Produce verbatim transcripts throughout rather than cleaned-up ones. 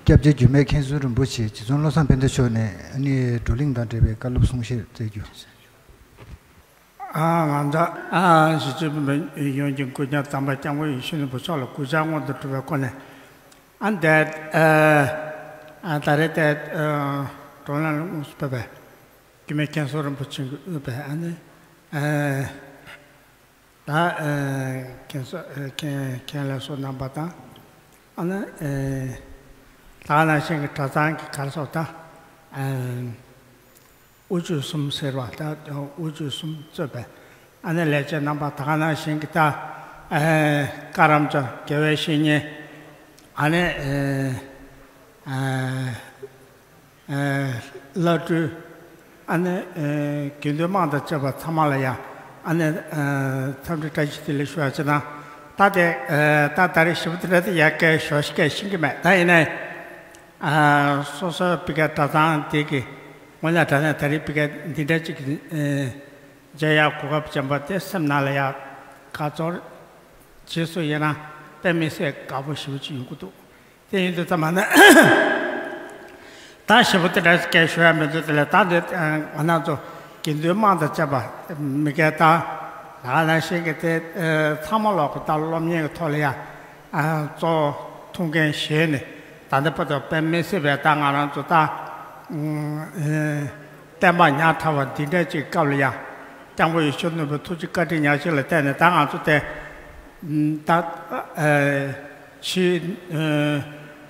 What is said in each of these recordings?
སྐྱབས་རྗེ་འགྱུར་མེད་མཁན་ཟུར་རིན་པོ་ཆེ་རྗེ་ཙོང་བློ་བཟང་ཕན་བདེ་མཆོག་ནས་ཨ་ནི་བགྲོ་གླེང་དང་འབྲེལ་བའི་བཀའ་སློབ་གསུང་བཤད་སྩལ་རྒྱུ། ཨ་ང་ཚོ་ཨ་གཞིས་བྱེས་བོད་མི་ཡོངས་ཀྱི་སྐུ་ཕྲེང་དམ་པ་སྐྱབས་མགོན་ཡིད་བཞིན་ནོར་བུ་མཆོག་ལ་གུས་ཕྱག་སྔོན་དུ་བསྒྲུབ་པའི་སྒོ་ནས། ཨ་འདས་ཨ་ད་རེས་ཏེ་བགྲོ་གླེང་ལ་དངོས་སུ་ཕེབས་པའི་འགྱུར་མེད་མཁན་ཟུར་རིན་པོ་ཆེ་གིས་དབུས་པའི་ཨ་ནི་ཨ། ད་ཨ་མཁན་ཟུར་ཨ་མཁན་མཁན་ལས་ཟུར་རྣམ་པ་དང་། ཨ་ནི་ཨ་ད་ག་ནང་བཞིན་གྱི་གྲྭ་ཚང་གི་ག་རེ་ཟེར་ད་ཨ་དབུ་ཁྱུད་གསུམ་ཟེར་བ་ད་དབུ་ཁྱུད་གསུམ་གཙོས་པའི་ཨ་ནི་ལས་བྱེད་རྣམ་པ་ད་ག་ནང་བཞིན་གྱི་ད་ཨ་བཀའ་རམས་ཚོ་དགེ་བའི་བཤེས་གཉེན་ཨ་ནི་ཨ་ཨ། ཨ་བླ་སྤྲུལ། ཨ་ནི་ཨ་དགེ་འདུན་དམངས་དང་བཅས་པ་ཚང་མ་ལ་ཡང་ཨ་ནི་ཨ་འཚམས་འདྲི་བཀྲ་ཤིས་བདེ་ལེགས་ཞུ་བ་ཅིག་དང་། ད་དེ་ཨ་ད་ད་རེས་ཞེ་པོ་དེ་འདྲ་དེ་ཡ་སྐད་ཞོ་ཤི་སྐད་ཤེས་ཀྱི་མེད། ད་ཡིན་ནའི་ཨ་སོ་སོའི་ཕ་གི་གྲྭ་ཚང་དེ་གི་དངོས་གནས་དྲང་གནས་ད་རེས་ཕ་གི་འདི་འདྲ་ཅིག་གི་ཨ་མཇལ་ཡག་གོ་སྐབས་ཅན་པ་དེ་སེམས་ནང་ལ་ཡ་དགའ་ཚོར། རྗེས་སུ་ཡིན་ན་དཔེ་མི་སྲིད་དགའ་པོ་ཞེ་པོ་ཅིག་ཡོང་གི་འདུག་དེ་ཡིན་དུས་ཙམ་པ་ན། ད་ཞེ་པོ་དེ་འདྲ་སྐད་ཞུ་ཡ་མི་འདུག་དེ་ལས་ད་འདི་ང་རང་ཚོ་དགེ་འདུན་དམངས་དང་བཅས་པ་མི་སྒེར་དང་ད་ག་ནང་བཞིན་གྱི་དེ་ཚང་མ་ལོག་གི་ད་སློབ་གཉེར་གྱི་ཐོག་ལ་ཡ་གཙོ་བོ་ཐུགས་འགན་བཞེས་ནས་ད་ལྟ་བར་དུ་དཔེ་མི་སྲིད་པའི་ད་ང་རང་ཚོ་ད་བསྟན་པ་ཉག་ཕྲ་བ་འདི་འདྲ་ཅིག་སྐབས་ལ་ཡ་སྐྱབས་མགོན་ཡེ་ཤེས་ནོར་བུའི་ཐུགས་རྗེ་བཀའ་དྲིན་ཉག་གཅིག་ལ་བརྟེན་ནས་ད་ང་ཚོ་དེ་ད་ཕྱིའི་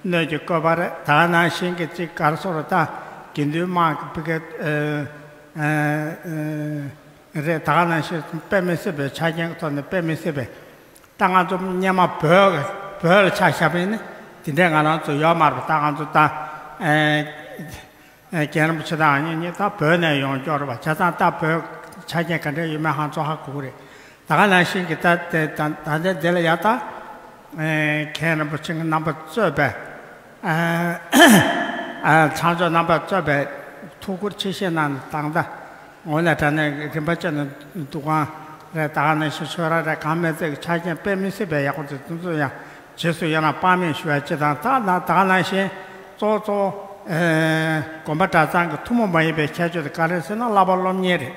སྣོད་ཀྱི་བཀོད་པ་རེད། ད་ག་ནང་བཞིན་གྱི་ཅིག་ག་རེ་ཟེར་རོ་ད་དགེ་འདུན་དམངས་ཀྱི་ཕ་གི་རེད། ད་ག་ནང་བཞིན་དཔེ་མི་སྲིད་པའི་ཆ་རྐྱེན་གྱི་ཐོག་ནས་དཔེ་མི་སྲིད་པའི་ད་ང་ཚོ་སྔོན་མ་བོད་བོད་ལ་ཆ་བཞག་པ་ཡིན་ན་དེ་འདྲས་ང་རང་ཚོ་ཡོད་མ་རེད་པ། ད་ང་ཚོ་ད་ཨེ་ཨེ་རྒན་རིན་པོ་ཆེ་དང་ངེད་གཉིས་ད་བོད་ནས་ཡོང་ཀྱོག་རེད་པ། བྱས་ཙང་ད་བོད་ཆ་རྐྱེན་ག་འདྲས་ཡོད་མེད་ཧང་ཚོ་ཧ་གོ་གི་རེད། ད་ག་ནང་བཞིན་གྱི་ད་དེ་ད་ད་ལྟའི་འདི་ལ་ཡ་ད་ཨེ་རྒན་རིན་པོ་ཆེ་གི་རྣམ་པ་གཙོས་པའི་ཨ་ཨ་ཚང་ཕྱོགས་རྣམ་པ་གཙོས་པའི་ཐུགས་ཁུར་ཆེ་བཞེས་གནང་ནས་ད་ལྟ་དངོས་གནས་དྲང་གནས་རིན་པ་ཅན་ནས་འདུ་ཁང་རེད། ད་ག་ནང་བཞིན་ཆོས་ར་རེད། གང་མེད་ཚེ་གི་ཆ་རྐྱེན་དཔེ་མི་སྲིད་པའི་ཡག་པོ་དེ་དེ་ཚོ་ཡང་རྗེས་སུ་ཡི་རང་དཔག་མེད་ཞུ་བ་ཅིག་དང་། ད་ད་ག་ནང་བཞིན་གཙོ་བོ་གཙོ་བོ་ཨེ་དགོན་པ་གྲྭ་ཚང་གི་ཐུན་མོང་མ་ཡིན་པའི་ཁྱད་ཆོས་དེ་ག་རེ་ཟེར་ན་བསླབ་པ་སློབ་གཉེར་རེད།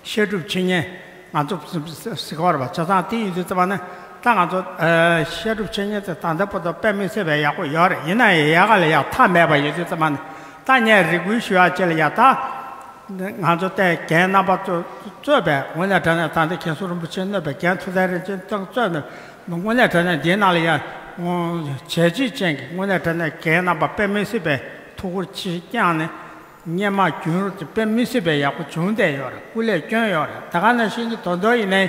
བཤད་སྒྲུབ་འཆད་ཉན་ང་ཚོ་གཟིགས་གོ་རེད་པ། བྱས་ཙང་དེ་ཡིན་དུས་ཙམ་པ་ནི་ད་ང་ཚོ་ཨེ་བཤད་སྒྲུབ་འཆད་ཉན་དེ་ད་ལྟ་བར་དུ་དཔེ་མི་སྲིད་པའི་ཡག་པོ་ཡོད་རེད། ཡིན་ན་ཡང་ཡག་ག་ལ་ཡག་མཐའ་མེད་པ་ཡིན་དུས་ཙམ་པ་ནི་ད་ངས་རེ་སྐུལ་ཞུ་ཡག་ཅིག་ལ་ཡ་ད། ང་ཚོ་ལྟའི་རྒན་རྣམ་པ་ཚོ་གཙོས་པའི་དངོས་གནས་དྲང་གནས་ད་ལྟ་མཁན་ཟུར་རིན་པོ་ཆེ་གནང་བའི་རྒན་ཐུབ་བསྟན་རིན་ཆེན་གཙོས་པའི་དངོས་གནས་དྲང་གནས་འདིའི་ནང་ལ་ཡང་བྱས་རྗེས་ཅན་གྱི་དངོས་གནས་དྲང་གནས་རྒན་རྣམ་པ་དཔེ་མི་སྲིད་པའི་ཐུགས་ཁུར་ཆེ་བསྐྱངས་ནས་སྔོན་མ་རྒྱུན་རིང་དུ་དཔེ་མི་སྲིད་པའི་ཡག་པོ་བྱུང་བསྡད་ཡོད་རེད། སྐུ་ལས་བསྐྱོན་ཡོད་རེད། ད་ག་ནང་བཞིན་གྱི་དོན་དག་ཡིན་ནའི།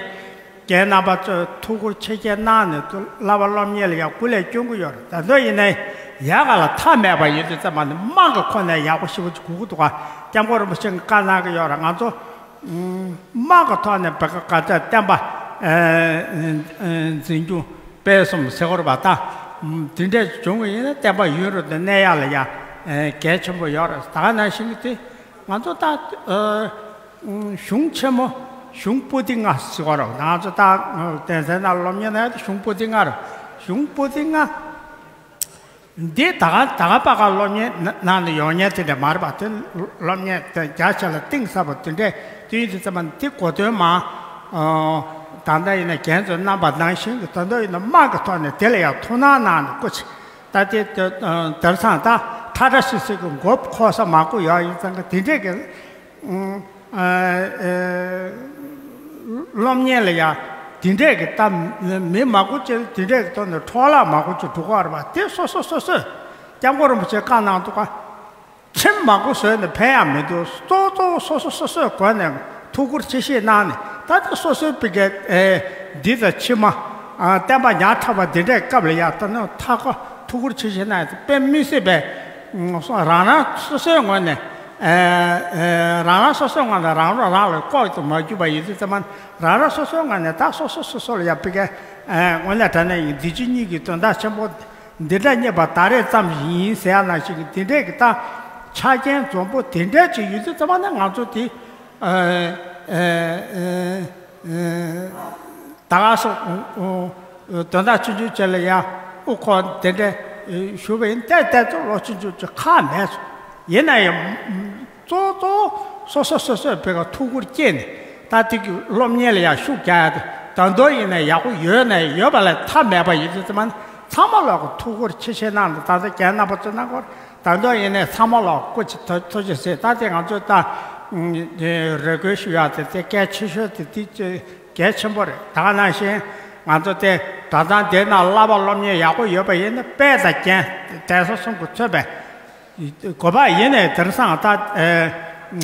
རྒན་རྣམ་པ་ཚོས་ཐུགས་ཁུར་ཆེ་བསྐྱེད་གནང་ནས་ཚུར་བསླབ་པ་སློབ་གཉེར་ལ་ཡང་སྐུ་ལས་བསྐྱོན་གྱི་ཡོད་རེད། ད་དུང་ཡིན་ནའི་ཡག་ག་ལ་མཐའ་མེད་པ་ཡོད་དུས་ཙམ་པ་ནི་དམངས་ཀྱི་ཁོངས་ནས་ཡག་པོ་ཞེ་པོ་ཅིག་དགོས་ཀྱི་འདུག་ག་སྐྱབས་མགོན་རིན་པོ་ཆེ་གིས་བཀའ་གནང་གི་ཡོད་རེད། ང་ཚོ་དམངས་ཀྱི་ཐོག་ནས་བོད་ཀྱི་ག་ཚད་བསྟན་པ་འཛིན་སྐྱོང་སྤེལ་གསུམ་ཟེར་དགོས་རེད་པ། ད་དེ་འདྲས་བྱུང་གི་ཡིན་ན་བསྟན་པ་ཡུན་རིང་དུ་གནས་ཡག་ལ་ཡང་གལ་ཆེན་པོ་ཡོད་རེད། ད་ག་ནང་བཞིན་གྱི་དེ། ང་ཚོ་ད་ཨ་གཞུང་ཆེན་མོ་གཞུང་པོ་ཏི་ལྔ་ཟེར་བ་རེད། ང་ཚོ་ད་གདན་སའི་ནང་སློབ་གཉེར་གནང་ཡག་དེ་གཞུང་པོ་ཏི་ལྔ་རེད། གཞུང་པོ་ཏི་ལྔ་འདི་ད་ག་ད་ག་པ་ག་སློབ་གཉེར་གནང་ནས་ཡོང་མཁན་དེ་འདྲ་མ་རེད་པ། དེ་སློབ་གཉེར་དེ་རྒྱ་ཆེ་ལ་གཏིང་ཟབ་པ་དེ་འདྲས་དེ་ཡིན་དུས་ཙམ་པ་འདི་གོ་དོན་མ་ད་ལྟ་ཡིན་ན་རྒན་ཚོས་གནང་པ་ནང་བཞིན་གྱི་ད་ལྟ་ཡིན་ན་དམངས་ཀྱི་ཐོག་ནས་དེ་ལ་ཡང་ཐུགས་སྣང་གནང་ནས་སྐུ་ཆེ། ད་དེ་དེར་སང་ད་ཁྲ་ཁྲ་སིག་སིག་གི་མགོ་འཁོར་ས་མང་པོ་ཡོད་ཡིན་ཙང་གི་དེ་འདྲས་ཀྱི་སློབ་གཉེར་ལ་ཡ་དེ་འདྲས་ཀྱི་ད་མི་མང་པོ་ཅིག་དེ་འདྲས་ཀྱི་ཐོག་ནས་འཕྲོ་བརླག་མང་པོ་ཅིག་འགྲོ་གི་ཡོད་རེད་པ། དེ་སོ་སོ་སོ་སོས་སྐྱབས་མགོན་རིན་པོ་ཆེས་བཀའ་གནང་འདུག་ག་ཁྲིམས་མང་པོ་བཟོས་ནས་ཕན་ཡག་མི་འདུག་གཙོ་གཙོ་བོ་སོ་སོ་སོ་སོའི་སྒོ་ནས་ཐུགས་ཁུར་ཆེ་བཞེས་གནང་ནས་ད་ལྟ་སོ་སོའི་ཕ་གིའི་འདི་དང་ཕྱི་མ་བསྟན་པ་ཉག་ཕྲ་བ་འདི་འདྲའི་སྐབས་ལ་ཡ་ད་ནི་མཐའ་འཁོར་ཐུགས་ཁུར་ཆེ་བཞེས་གནང་ཡག་དེ་དཔེ་མི་སྲིད་པའི་རང་རང་སོ་སོའི་ངོས་ནས་རང་རང་སོ་སོའི་ངོས་ནས་རང་རང་རང་ལ་ལྐོག་ཏུ་མ་གྱུར་པ་ཡིན་དུས་ཙམ་པ་རང་རང་སོ་སོའི་ངོས་ནས་ད་སོ་སོ་སོ་སོ་ལ་ཡ་ཕ་གིའི་དངོས་གནས་དྲང་གནས་ཡིན་འདི་ཕྱི་གཉིས་ཀྱི་དོན་དག་ཆེན་པོ། འདི་འདྲ་རྙེད་པ་ད་རེས་ཙམ་ཞིག་ཡིན་ཟེར་ཡ་ནང་བཞིན་གྱི་འདི་འདྲས་ཀྱི་ད་ཆ་རྐྱེན་འཛོམས་པོ་དེ་འདྲས་ཅིག་ཡོད་དུས་ཙམ་པ་ནི་ང་ཚོ་དེ་ད་ག་སོ་དོན་དག་ཆུང་ཆུང་བྱས་ལ་ཡ་དབུ་ཁོག་དེ་འདྲས་ ཞུ་བ་ཡིན། ཏེ་ཏེ་ཚོ་ལོ་ཆུང་ཆུང་ཅིག་ཁག་མེད་སོང་། ཡིན་ན་ཡང་གཙོ་བོ་གཙོ་བོ་སོ་སོ་སོ་སོས་བོད་ཀྱི་ཐུགས་ཁུར་བསྐྱེད་ནས་ད་དེ་གི་སློབ་གཉེར་ལ་ཡང་ཤུགས་རྒྱག་ཡ་དེ་ད་དུང་ཡིན་ན་ཡག་པོ་ཡོད་ན་ཡོད་པ་ལས་མཐའ་མེད་པ་ཡིན་དུས་ཙམ་པ་ནི་ཚང་མ་ལོག་གི་ཐུགས་ཁུར་ཆེ་ཆེ་གནང་ནས། ད་ལྟ་རྒན་རྣམ་པ་ཚོ་གནང་སྐོར་ད་དུང་ཡིན་ན་ཚང་མ་ལོག་སྐུ་མཁྱེན་ཐུགས་ཐུགས་རྗེ་ཆེ། ད་དེ་ང་ཚོས་ད་རེ་སྐུལ་ཞུ་ཡ་དེ་དེ་གལ་ཆེ་ཤོས་དེ་དེ་གལ་ཆེན་པོ་རེད། ད་ག་ནང་བཞིན་ང་ཚོ་དེ་གྲྭ་ཚང་འདིའི་ནང་བསླབ་པ་སློབ་གཉེར་ཡག་པོ་ཡོད་པ་ཡིན་ན་དཔལ་དང་རྒྱན་དྲན་གསོ་གསུམ་གྱིས་མཚོན་པའི་དགོས་པ་ཡིན་ནའི་དེང་སང་ད་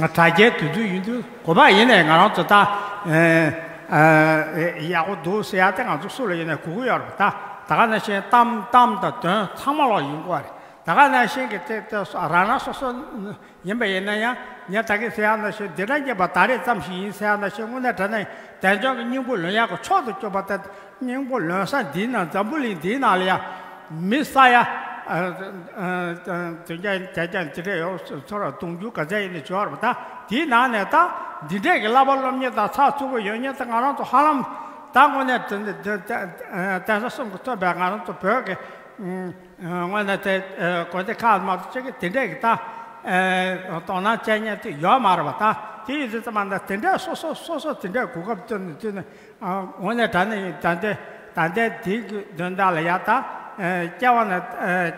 དྲ་རྒྱའི་དུས་ཚོད་ཡིན་དུས་དགོས་པ་ཡིན་ནའི་ང་རང་ཚོ་ད་ཡག་པོ་འདུག་ཟེར་ཡ་དེ་ང་ཚོ་སུ་ལ་ཡིན་ནའི་གོ་གི་ཡོད་རེད། ད་ད་ག་ནང་བཞིན་གཏམ་གཏམ་དང་དོན་ཚང་མ་ལོག་ཡོང་གི་ཡོད་རེད། ད་ག་ནང་བཞིན་གྱི་དེ་དེ་རང་རང་སོ་སོ་ཡིན་པ་ཡིན་ན་ཡང་ངས་ད་གིན་ཟེར་ཡག་ནང་བཞིན་འདི་འདྲ་རྙེད་པ་ད་རེས་ཙམ་ཞིག་ཡིན་ཟེར་ཡག་ནང་བཞིན་དངོས་གནས་དྲང་གནས་དལ་འབྱོར་གྱི་སྙིང་པོ་ལོན་ཡག་གི་མཆོག་ཏུ་གྱུར་པ་དེ་སྙིང་པོ་ལོན་ས་འདིའི་ནང་འཛམ་བུ་གླིང་འདིའི་ནང་ལ་ཡང་མི་ས་ཡ་ཨ་ཨ་ཨ་བདུན་བརྒྱ་བརྒྱད་བརྒྱ་དེ་འདྲ་ཡོད་ཚོད་ར་གདུང་རྒྱུད་ག་ཚད་ཡིན་ནའི་འབྱོར་བ་ད་དེའི་ནང་ནས་ད་འདི་འདྲས་ཀྱི་བསླབ་པ་སློབ་གཉེར་དང་ཚགས་ཚུད་པོ་ཡོད་མཁན་དེ་ང་རང་ཚོ་ཧ་ལམ་ད་དངོས་གནས་དེ་འདི་འདི་ཨ་གདན་ས་གསུམ་གྱིས་མཚོན་པའི་ང་རང་ཚོ་བོད་ཀྱི་ཨ་དངོས་གནས་དེ་ཨ་དགོན་སྡེ་ཁག་མ་གཏོགས་ཅིག་གི་དེ་འདྲས་ཀྱི་ད་ཨ་དོ་སྣང་བྱེད་མཁན་དེ་ཡོད་མ་རེད་པ། ད་དེ་ཡིན་དུས་ཙམ་པ་ད་དེ་འདྲས་སོ་སོ་སོ་སོ་དེ་འདྲས་གོ་སྐབས་བསྟུན་ནས་བསྟུན་ནས་ཨ་དངོས་གནས་དྲང་གནས་ཡིན། ད་ལྟའི་ད་ལྟའི་དེའི་གི་དོན་དག་ལ་ཡ་ད་ཨ་སྐྱེ་བ་ན་ཨ་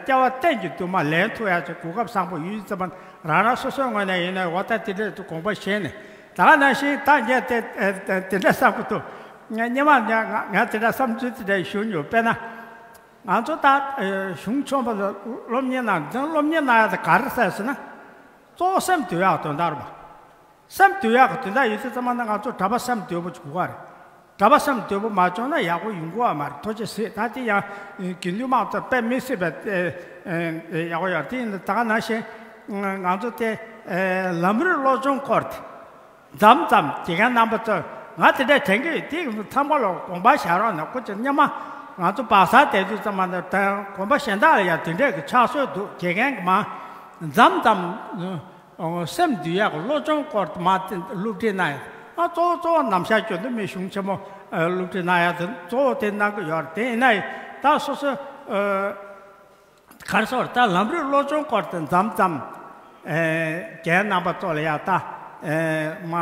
སྐྱེ་བ་གཏན་གྱི་འདུན་མ་ལེན་ཐུབ་ཡག་ཅིག་གོ་སྐབས་བཟང་པོ་ཡོད་དུས་ཙམ་པ་རང་རང་སོ་སོའི་ངོས་ནས་ཡིན་ན་འོ་ད་དེ་འདྲས་དུ་དགོངས་པ་བཞེས་ནས། ད་ག་ནང་བཞིན་ད་ངས་དེ་ཨ་དེ་འདྲས་བསམ་གྱི་འདུག་ངས་སྔོན་མ་ངས་ང་ང་དེ་འདྲ་བསམ་ཚུལ་དེ་འདྲ་ཞུ་མྱོང་། དཔེར་ན་ང་ཚོ་ད་ཨ་གཞུང་ཆེན་པོ་ལ་སློབ་གཉེར་གནང་། སློབ་གཉེར་གནང་ཡག་དེ་ག་རེ་ཟེར་ཟེར་ན་གཙོ་བོ་སེམས་འདུལ་ཡག་དོན་དག་རེད་པ། སེམས་འདུལ་ཡག་གི་དོན་དག་ཡོད་དུས་ཙམ་པ་ན་ང་ཚོ་གྲྭ་པ་སེམས་དུལ་པོ་ཅིག་དགོས་པ་རེད། གྲྭ་པ་སེམས་དུལ་པོ་མ་བྱུང་ན་ཡག་པོ་ཡོང་གི་ཡོད་མ་རེད། ཐུགས་རྗེ་གཟིགས། ད་དེ་ཡང་དགེ་འདུན་དམངས་ཚོ་དཔེ་མི་སྲིད་པའི་ཨ་ཨ་ཡག་པོ་ཡོད། དེ་ཡིན་དུས་ད་ག་ནང་བཞིན་ང་ཚོ་དེ་ཨ་ལམ་རིམ་བློ་སྦྱོང་སྐོར་དེ་མཚམས་མཚམས་དགེ་རྒན་རྣམ་པ་ཚོས་ང་དེ་འདྲས་དྲན་གྱི་ཡོད། དེ་ཚང་མ་ལ་དགོངས་པ་བཞག་རོགས་གནང་། སྐུ་མཁྱེན། སྔོན་མ་ང་ཚོ་སྦག་ས་བསྡད་དུས་ཙམ་པ་ན་དགོན་པ་གཞན་དག་ལ་ཡང་དེ་འདྲས་ཀྱི་ཕྱག་སྲོལ་འདུག་དགེ་རྒན་གྱིས་མར་མཚམས་མཚམས་ཨོ་སེམས་འདུལ་ཡག་གི་བློ་སྦྱོང་སྐོར་དུ་མ་དེ་སློབ་ཁྲིད་གནང་ཡག་ཨ་གཙོ་བོ་གཙོ་བོ་ནམ་ཞག་རྒྱུན་དུ་མི་གཞུང་ཆེན་མོ་ཨ་སློབ་ཁྲིད་གནང་ཡག་དེ་གཙོ་བོ་དེ་གནང་གི་ཡོད་རེད། དེ་ཡིན་ན་ཡང་ད་སོ་སོ་ཨ་ག་རེ་ཟེར་ད་ལམ་རིམ་བློ་སྦྱོང་སྐོར་དུ་མཚམས་མཚམས་ཨ་རྒན་རྣམ་པ་ཚོ་ལ་ཡང་ད་ཨ་མ་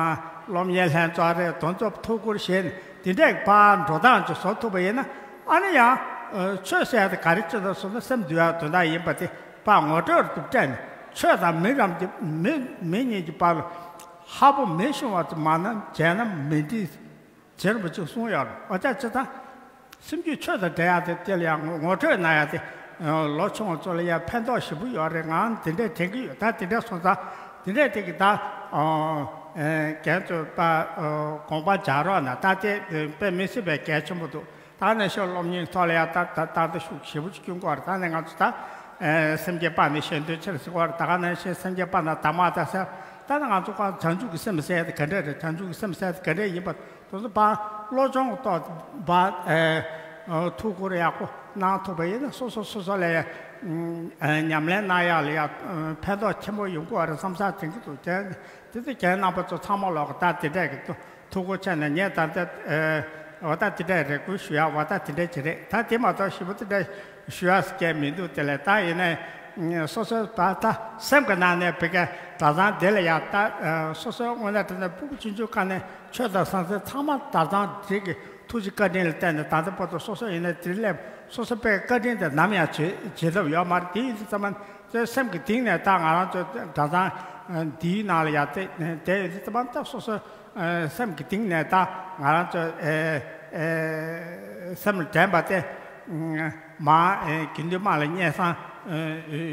སློབ་གཉེར་ལྷན་ཚོགས་རེད། དེ་ཚོ་ཐུགས་ཁུར་བཞེས་ནས་དེ་འདྲས་ཕར་འགྲོ་སྟངས་ཅིག་བཟོ་ཐུབ་པ་ཡིན་ན། ཨ་ནི་ཡང་ཨ་ཆོས་ཟེར་ཡག་དེ་ག་རེ་ཅིག་ལ་སོང་ན་སེམས་འདུལ་ཡག་དོན་དག་ཡིན་པ་དེ་ཕར་ངོ་སྤྲོད་རུ་སྤྲད་ནས། ཆོས་དང་མི་རྣམས་ཀྱི་མི་མི་གཉིས་ཀྱི་བར་ལ་ཧ་པོ་མི་ཤོང་བ་དེ་མ་ན་བྱས་ན་མི་འགྲིག་ཟེར་བ་ཅིག་གསུངས་ཡོད་རེད། འོ་ད་སྤྱིར་བཏང་སེམས་རྒྱུད་ཆོས་དང་འབྲེལ་ཡག་དེ་དེ་ལ་ཡང་ངོ་ངོ་སྤྲོད་གནང་ཡག་དེ་ལོ་ཆུང་བ་ཚོ་ལ་ཡང་ཕན་ཐོགས་ཞེ་པོ་ཡོད་རེད། ང་དེ་འདྲས་དྲན་གྱི་ཡོད། ད་དེ་འདྲས་སོང་ཙང་དེ་འདྲས་དེ་གི་ད་ཨ་རྒན་ཚོས་ད་དགོངས་པ་འཇགས་རོགས་གནང་། ད་དེ་དཔེ་མི་སྲིད་པའི་གལ་ཆེན་པོ་འདུག་ད་ག་ནང་བཞིན་སློབ་གཉེར་ཐོག་ལ་ཡང་ད་ད་ད་ལྟ་ཤུགས་ཞེ་པོ་ཅིག་སྐྱོན་གྱི་ཡོད་རེད། ད་ནི་ང་ཚོ་ད་ཨ་སེམས་བསྐྱེད་སྤངས་ནས་གཞན་དོན་ཕྱིར་ཟེར་གྱི་ཡོད་རེད། ད་ག་ནང་བཞིན་སེམས་བསྐྱེད་སྤངས་ན་དམ་པ་དང་ཟེར། ད་ནི་ང་ཚོ་ཀ་བྱང་ཆུབ་ཀྱི་སེམས་ཟེར་ཡག་དེ་ག་འདྲས་རེད། བྱང་ཆུབ་ཀྱི་སེམས་ཟེར་ཡག་དེ་ག་འདྲས་ཡིན་པ་དེ་ཚོ་ཕར་བློ་སྦྱོང་གི་ཐོག་ཕར་ཨ་ཐུགས་ཁུར་ཡག་པོ་གནང་ཐུབ་པ་ཡིན་ན་སོ་སོ་སོ་སོ་ལ་ཡང་ཨ་ཉམས་ལེན་གནང་ཡག་ལ་ཡང་ཕན་ཐོགས་ཆེན་པོ་ཡོང་གི་ཡོད་རེད་བསམ་ས་དྲན་གྱི་འདུག་དེ་དེ་ཚོ་རྒན་རྣམ་པ་ཚོ་ཚང་མ་ལོག་གི་ད་དེ་འདྲས་ཀྱི་ཐུགས་ཁུར་ཆེ་ནས། ངས་ད་ལྟ་ཨ་འོ་ད་དེ་འདྲས་རེ་སྐུལ་ཞུ་ཡག་འོ་ད་དེ་འདྲས་ཅིག་རེད། ད་དེ་མ་གཏོགས་ཞེ་པོ་དེ་འདྲས་ཞུ་ཡག་ཟེར་མཁན་མི་འདུག་དེ་ལས་ད་ཡིན་ནའི་སོ་སོའི་བར་ད་སེམས་ཀྱི་ནང་ནས་བི་ཀའི་གྲྭ་ཚང་འདི་ལ་ཡང་ད་ཨ་སོ་སོའི་དངོས་གནས་དྲང་གནས་སྤུ་གུ་ཆུང་ཆུང་སྒང་ནས་ཆོས་དང་ཟང་ཟིང་ཚང་མ་གྲྭ་ཚང་འདི་གི་ཐུགས་རྗེ་བཀའ་དྲིན་ལ་བརྟེན་ནས་ད་ལྟ་བར་དུ་སོ་སོ་ཡིན་ནའི་དེ་སླེབས། སོ་སོ་པའི་བཀའ་དྲིན་དེ་ནམ་ཡང་བརྗེད་བརྗེད་ཐབས་ཡོད་མ་རེད། དེ་ཡིན་དུས་ཙམ་པ་ཚོའི་སེམས་ཀྱི་གཏིང་ནས་ད་ང་རང་ཚོ་གྲྭ་ཚང་འདིའི་ནང་ལ་ཡར་བལྟས་བལྟས་ཡོད་དུས་ཙམ་པ་ད་སོ་སོ་སེམས་ཀྱི་གཏིང་ནས་ད་ང་རང་ཚོ་སེམས་ལ་དྲན་པ་དེ་མ་དགེ་འདུན་དམངས་ལ་སྙན་སེང་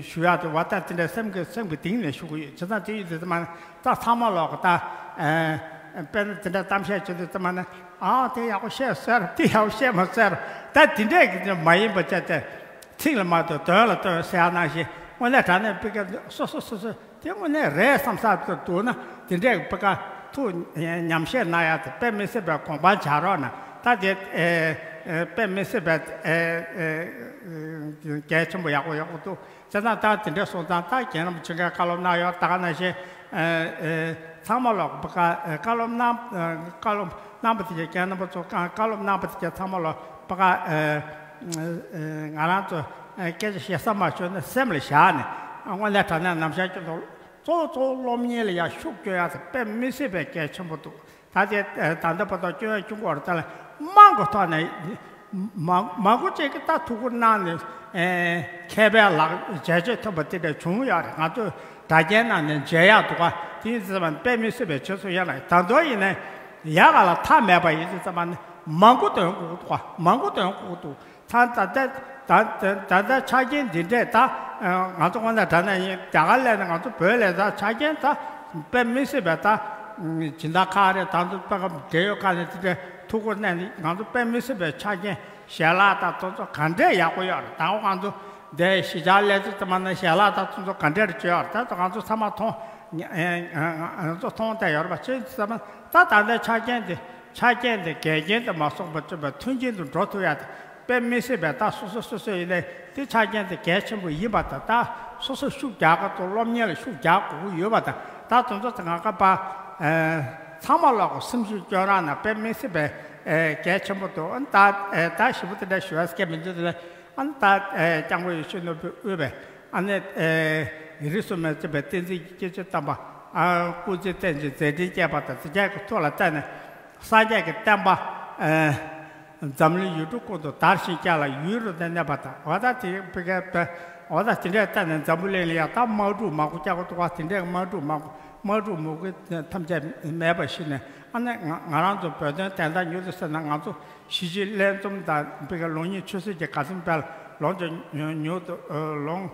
ཞུ་ཡག་དེ་བ་ད་དེ་འདྲ་སེམས་ཀྱི་སེམས་ཀྱི་གཏིང་ནས་ཞུ་གི་ཡོད། བྱས་ཙང་དེ་ཡོད་དུས་ཙམ་པ་ད་ཚང་མ་ལོག་གི་ད་དཔེར་ན་དེ་འདྲ་གཏམ་བཤད་བྱེད་དུས་ཙམ་པ་ནི་ཨ་དེ་ཡག་པོ་བཤད་ཟེར། དེ་ཡག་པོ་བཤད་མ་ཟེར། ད་དེ་འདྲས་ཀྱི་མ་ཡིན་པ་བྱས་ཏེ། ཚིག་ལ་མ་ལྟོས་དོན་ལ་ལྟོས་ཟེར་ཡག་ནང་བཞིན་དངོས་གནས་དྲང་གནས་བི་ཀའི་སོ་སོ་སོ་སོ་དེ་དངོས་གནས་རེད་བསམ་ས་དེ་འདུག་ན་དེ་འདྲས་བི་ཀ་ཐུགས་ཉམས་བཞེས་གནང་ཡག་དེ་དཔེ་མི་སྲིད་པའི་དགོངས་པ་འཇགས་རོགས་གནང་། ད་དེ་ཨེ་ཨེ་དཔེ་མི་སྲིད་པའི་ཨེ་ཨེ་གལ་ཆེན་པོ་ཡག་པོ་ཡག་པོ་འདུག་བྱས་ཙང་ད་དེ་འདྲས་སོང་ཙང་ད་རྒན་རིན་པོ་ཆེ་གིས་བཀའ་སློབ་གནང་ཡོད། ད་ག་ནང་བཞིན་ཨེ་ཨེ་ཚང་མ་ལོག་བི་ཀ་ཨེ་བཀའ་སློབ་གནང་ཨེ་བཀའ་སློབ་གནང་པ་དེ་གའི་རྒན་རྣམ་པ་ཚོ་བཀའ་སློབ་གནང་པ་དེ་གའི་ཚང་མ་ལོག་བི་ཀ་ཨེ་ཨེ་ང་རང་ཚོ་ སྐད་ཆ་བཤད་ས་མ་ཤོད་ན་སེམས་ལ་བཞག་ནས་དངོས་གནས་དྲང་གནས་ནམ་ཞག་སྐྱོན་དུ་གཙོ་བོ་གཙོ་བོ་སློབ་གཉེར་ལ་ཡང་ཤུགས་སྐྱོན་ཡག་དེ་དཔེ་མི་སྲིད་པའི་གལ་ཆེན་པོ་འདུག་ད་དེ་ད་ལྟ་བར་དུ་སྐྱོན་ཡག་བྱུང་གི་ཡོད་རེད། ད་ལ་མང་གི་ཐོག་ནས་མ་མང་པོ་ཅིག་གིས་ད་ཐུགས་ཁུར་གནང་ནས་མཁས་པའི་ལག་འཇལ་བྱེད་ཐུབ་པ་དེ་འདྲ་བྱུང་ཡོད་རེད། ང་ཚོས་དྲ་རྒྱའི་ནང་ནས་མཇལ་ཡག་འདུག་ག་དེ་ཡིན་ཙང་དཔེ་མི་སྲིད་པའི་ཁྱེད་ཚོ་ཡང་ལ་ད་དུང་ཡིན་ནའི་ཡག་ག་ལ་མཐའ་མེད་པ་ཡིན་ཙང་ཙམ་པ་ནི་མང་པོ་འདོན་དགོས་འདུག་ག་མང་པོ་འདོན་དགོས་འདུག་ཚང་ད་ལྟ་ད་ད་ད་ལྟ་ཆ་རྐྱེན་འདི་འདྲས་ད་ང་ཚོ་དངོས་གནས་དྲང་གནས་ཡིན་རྒྱ་གར་སླེབས་ནས་ང་ཚོ་བོད་སླེབས་ད་ཆ་རྐྱེན་ད་དཔེ་མི་སྲིད་པའི་ད་སྦྱིན་བདག་ཁག་རེད། ད་ཚོ་དཔེ་ཁ་འབྲེལ་ཡོད་ཁག་ནས་དེ་འདྲས་ཐུགས་ཁུར་གནང་ནས་ང་ཚོ་དཔེ་མི་སྲིད་པའི་ཆ་རྐྱེན་ཞལ་ལག་ད་དེ་ཚོ་ག་འདྲས་ཡག་པོ་ཡོད་རེད། ད་འོ་ང་ཚོ་འདི་གཞིས་ཆགས་སླེབས་དུས་ཙམ་པ་ན་ཞལ་ལག་ད་དེ་ཚོ་ག་འདྲས་རེད་བྱོས་ཡོད་རེད། ད་ང་ཚོ་ཚང་མ་མཐོང་ང་ཚོ་མཐོང་བསྡད་ཡོད་རེད་པ། བྱས་ཙམ་པ་ད་ད་ལྟའི་ཆ་རྐྱེན་དེ་ཆ་རྐྱེན་དེ་འགལ་རྐྱེན་དུ་མ་སོང་བར་བརྩོན་པའི་མཐུན་རྐྱེན་དུ་འགྲོ་ཐུབ་ཡ་དེ་དཔེ་མི་སྲིད་པའི་ད་སོ་སོ་སོ་སོ་ཡིན་ནའི་དེ་ཆ་རྐྱེན་དེ་གལ་ཆེན་པོ་ཡིན་པ་དང་། ད་སོ་སོ་ཤུགས་རྒྱག་ག་ཚོ་སློབ་གཉེར་ལ་ཤུགས་རྒྱག་དགོས་ཀྱི་ཡོད་པ་དང་། ད་དེ་ཚོ་དེ་ང་ག་པ་ཚང་མ་ལོག་གི་སེམས་ཤུགས་སྐྱོན་རང་ན་དཔེ་མི་སྲིད་པའི་གལ་ཆེན་པོ་འདུག་ཨ་ནི་ད་ད་ཞིབ་པོ་དེ་འདྲ་ཞུ་བ་སྐད་མི་འདུག་དེ་ལས་ཨ་ནི་ད་སྐྱབས་མགོན་ཡེ་ཤེས་ནོར་བུས་དབུས་པའི་ཨ་ནི་རིས་སུ་མ་ཆད་པའི་བསྟན་འཛིན་གྱི་སྐྱེས་ཆེན་དམ་པ་སྐུ་ཚེ་བརྟན་ཅིང་མཛད་འཕྲིན་རྒྱས་པ་དང་། དེ་རྒྱས་ཀྱི་ཐུགས་ལ་བརྟེན་ནས་སངས་རྒྱས་ཀྱི་བསྟན་པ་འཛམ་གླིང་ཡུལ་གྲུ་ཀུན་ཏུ་དར་ཞིང་རྒྱས་ལ་ཡུན་རིང་དུ་གནས་པ་དང་། འོ་ད་དེ་བི་ག་འོ་ད་དེ་འདྲས་བལྟས་ནས་འཛམ་བུ་གླིང་ལ་ཡང་ད་དམག་འཁྲུག་མང་པོ་རྒྱག་གི་འདུག་པ། དེ་འདྲས་དམག་འཁྲུག་མང་པོ་དམག་འཁྲུག་མུ་གེ་ཐམས་ཅད་མེད་པ་ཞིག་ནས་ཨ་ནི་ང་ང་རང་ཚོ་བོད་དོན་བདེན་མཐའ་མྱུར་དུ་གསལ་ན་ང་ཚོ་གཞིས་བྱེས་ལྷན་འཛོམས་དང་བི་ག་ལུང་གཉིས་ཆོས་སྲིད་ཀྱི་དགའ་ལྡན་དཔལ་ལོངས་སྤྱོད་མྱུར་དུ་ལོངས་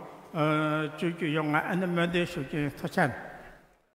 སྤྱོད་རྒྱུ་ཡོང་ང་ཨ་ནི་སྨོན་འདུན་ཞུ་རྒྱུ་ཡིན། ཐུགས་རྗེ་ཆེ།